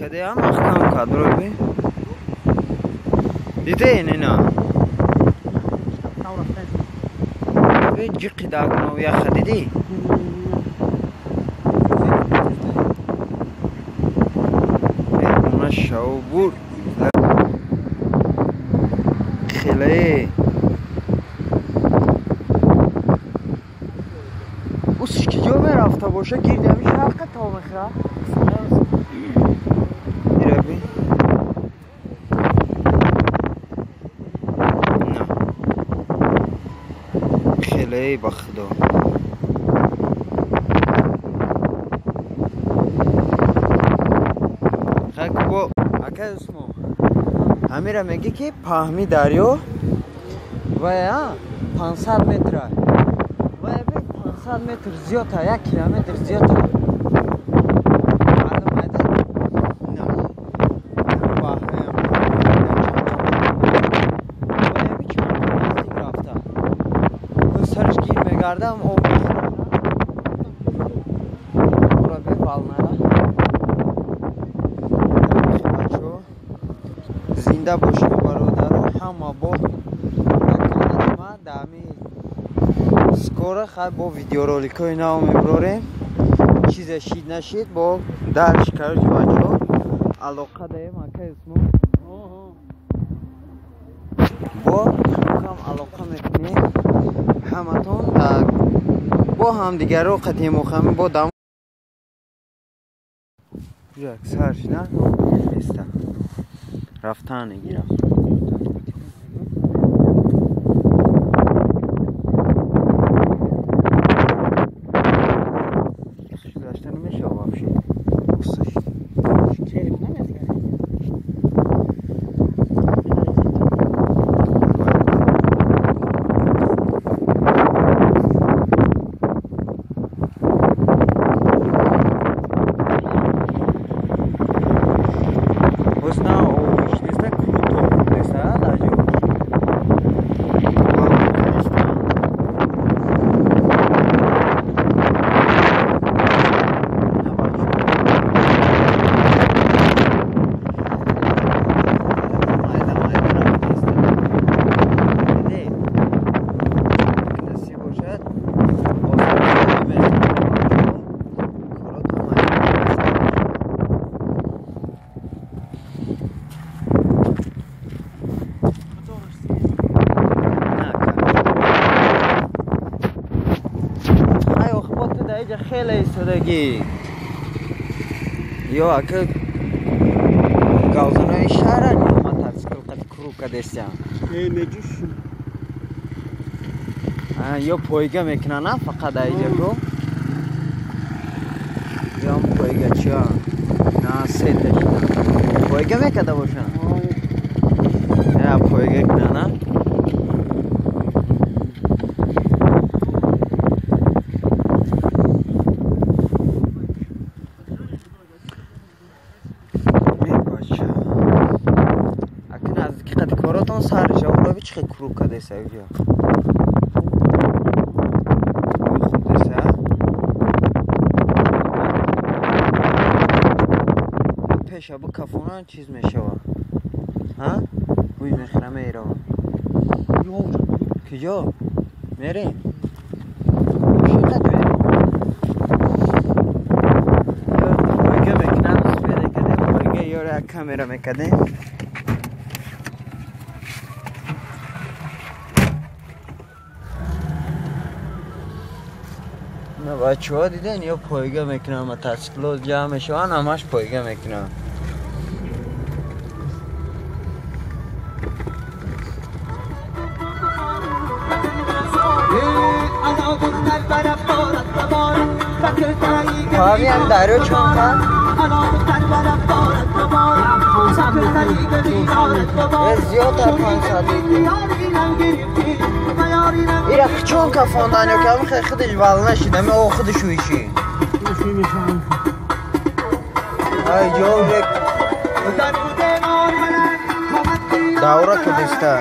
каде, маҳкам кард, броби. Диде нена. Бе ҷиқи дагнов яха диди? Она шавбур. Хеле. Усиш ки ҷо мерафта боша, гирди ҳамин шарқа то мехӯра. Ираби. На. Хеле ба худо. Хак бо акай Усмон. Ҳамира мегӣ ки паҳми дарё ва 500 метра. Ва 500 метр зиёдта, 1 километр зиёдта. Сараш гир мегардам, об мехӯрам. Ора бе валнара. Бачо, зинда бошед бародаро, ҳама бо канали ма дами скоро хай бо видеороликҳои нав меброрем. Чизе шид нашид бо дарш короче бачо алоқа даем акай Усмон. Бо кам алоқа мекунем ҳаматон бо ҳамдигарро қатъи мухами бо дам як сар шина неста рафтан гирам. Гузашта намешава вообще. Хеле истодагӣ ё ака гавзанои шаҳран ё мотоцикл қад круг кадестям ё пойга мекунанд на фақат аиҷако ё пойга чиё на сета шида пойга мекарда бошанд я пойга кунанд. Чӣ круг кадеса ё хуб деса пеша бикафонан чиз мешава ҳа бӯй мехӯра мерава куҷо мерем чиқад мерем пойга мекунам успеда кадем пойга ёра як камера мекардем. Бачаҳо диден ё пойга мекунанд, мотоцикло ҷамъ мешаванд, ҳамаш пойга мекунанд. Ҳамин дарё чон кард? Зиёдтар 500. Ира чон кафондан ё кам худиш вал нашид, ами о худиш уиши. Ай ҷо давра кадиста.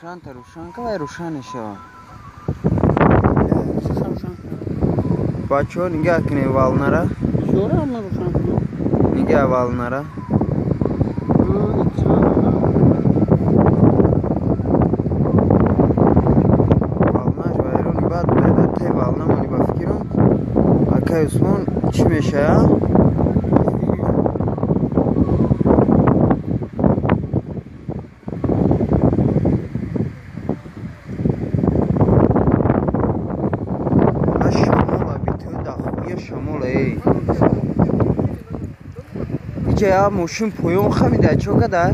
Экранта рӯшан ка, вай рӯшан мешавад. Бачаҳо, нигаҳ кунед волнара. Нигаҳ волнара. Волнаш вайрони баъд дар таи волна мони, ба фикрум, акай Усмон, чӣ мешавад? Иҷа я мошин поён хамида, чо кадар?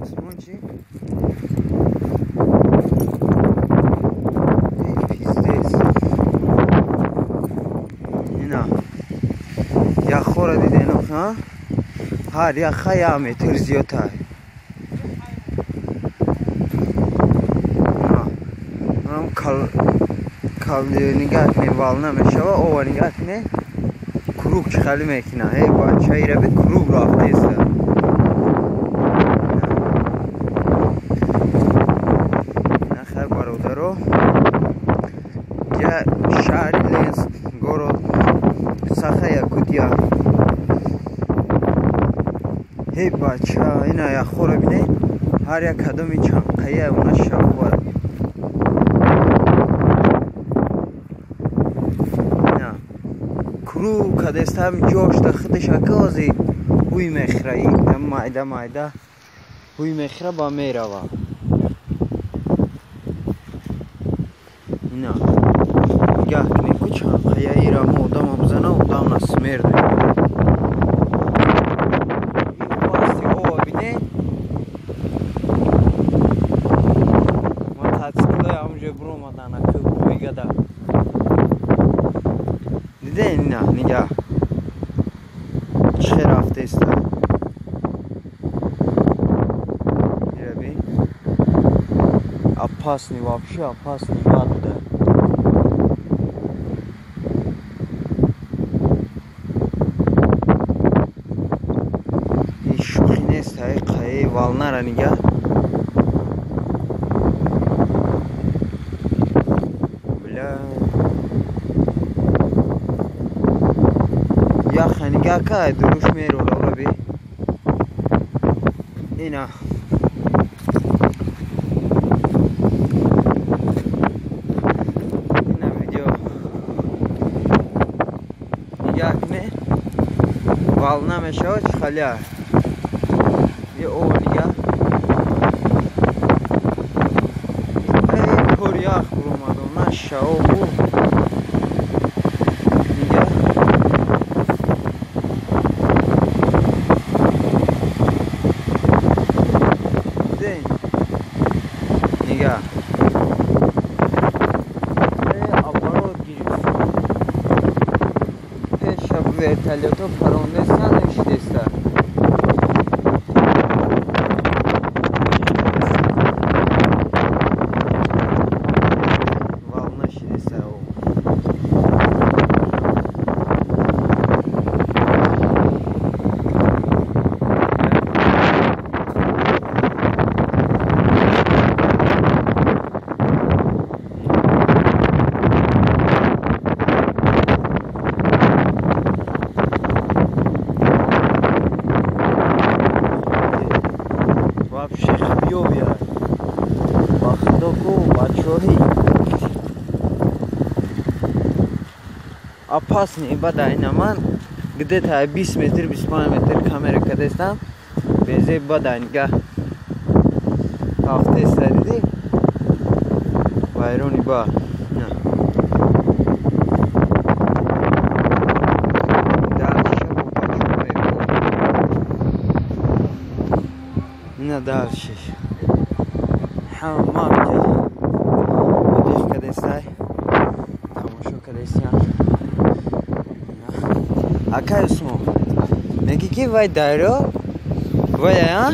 Усмон, чӣ? Эй, пиздец. Ина. Яхора диден, ха? Ҳар яха як метр зиёдтар. Нигаҳ кунед, волна мешава, ова нигаҳ кунед, круг чӣ хеле мекуна. Эй бача, ира би, круг рафтеста. Ина хай, бародаро, я шаҳри Ленск, город Саха, Якутия. Эй бача, ина яхора бинед, ҳар як кадоми чанқая она шавад. Круг кадестам, ҷошта худаш акази ҳуй мехӯра, майда майда ҳуй мехӯра, ба мерава. Ина нигаҳ кунед, ку чанқая ира мо одама бизана, одам насмерд. Пасти ова бине, мотоциклои ҳамҷо биромадан, аку бойгада. Диден, ина нигаҳ, чӣ рафтеста. Ира би, опасный, вообще опасный, бад буда. Шӯхӣ нест, ай қаи волнара нигаҳ. Бля. Яха нигаҳ кай дуруш мерора, ора би. Ина. Ина видео. Нигаҳ кунед. Волна мешавад, чӣ халя. Е ова нигаҳ. Эй, кор ях буромадо, нашао бу. Нигаҳ. Диден? Нигаҳ. Оборот гирифт. Пеша вертолёто парондестан, шидеста. Волна шидеста. Вообще хуёвия. Ба худо ку, бачоҳи. Опасный бада, ина ман где-то 20 метр, 25 метр камера кадестам. Безе бада, нигаҳ. Рафтеста, дидӣ? Вайрони ба. На. Дальше бо бачо мебурам. Ина дальше. Ҳама ҷа одиш кадестай. Тамошо кадестиян. Акай Усмон, мегӣ ки вай дарё, вай а?